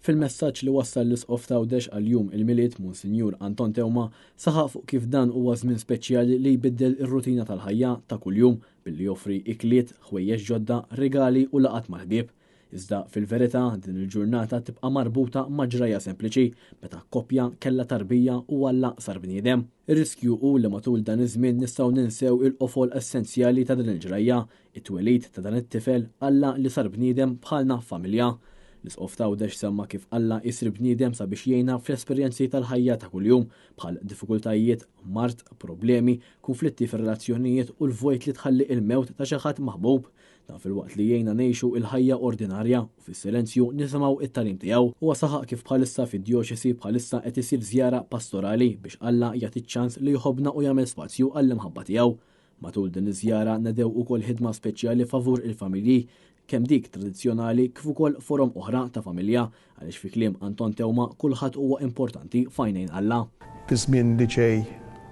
Fil-messaġġ li wassal l-Isqof t'Għawdex għal Jum il-Milied, Monsinjur Anton Teuma saħaq fuq kif dan huwa żmien speċjali li jbiddel ir-rutina tal-ħajja ta' kuljum billi joffri ikliet, ħwejjeġ ġodda, rigali u laqgħat mal-ħbieb. Iżda fil-verità din il-ġurnata tibqa' marbuta ma' ġrajja sempliċi meta koppja kellha tarbija u Alla sar bniedem. Ir-riskju hu li matul dan iż-żmien nistgħu ninsew il-qofol essenzjali ta' din il-ġrajja, It-twelid ta' dan it-tifel, Alla li sar bniedem bħalna f'familja. L-Isqof t'Għawdex semma kif Alla jsir bniedem sabiex jgħinna fl-esperjenzi tal-ħajja ta' kuljum, bħal diffikultajiet, mard, problemi, kunflitti fir-relazzjonijiet u l-vojt li tħalli il-mewt ta' xi ħadd maħbub. Dan filwaqt li jgħinna ngħixu il-ħajja ordinarja u fis-silenzju nisimgħu it-tagħlim tiegħu. Huwa saħaq kif bħalissa fid-djoċesi bħalissa qed isir żjara pastorali biex Alla jagħti ċ-ċans li jħobbna u jagħmel spazju għall-imħabba tiegħu. Matul din iż-żjara nedew ukoll ħidma speċjali favur il-familji, kemm dik tradizzjonali kif ukoll forom oħra ta' familja, għaliex fi kliem Anton Teuma kulħadd huwa importanti f'għajnejn Alla. Fiż-żmien li ġej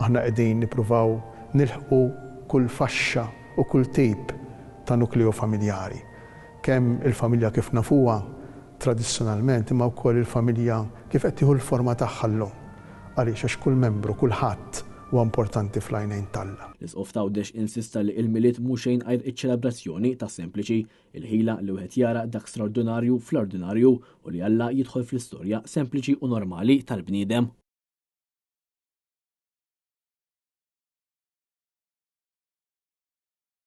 aħna qegħdin nippruvaw nilħqu kull faxxa u kull tip ta' nukleu familjari. Kemm il-familja kif nafuha tradizzjonalment imma wkoll il-familja kif qed tieħu l-forma tagħha llum. Għaliex? Għax kull membru, kulħadd huwa importanti fl-għajnejn t'Alla. L-Isqof t'Għawdex insista li il-Milied mhu xejn għajr iċ-ċelebrazzjoni tas-sempliċi, il-ħila li wieħed jara dak straordinarju fl-ordinarju u li Alla jidħol fl-istorja sempliċi u normali tal-bniedem.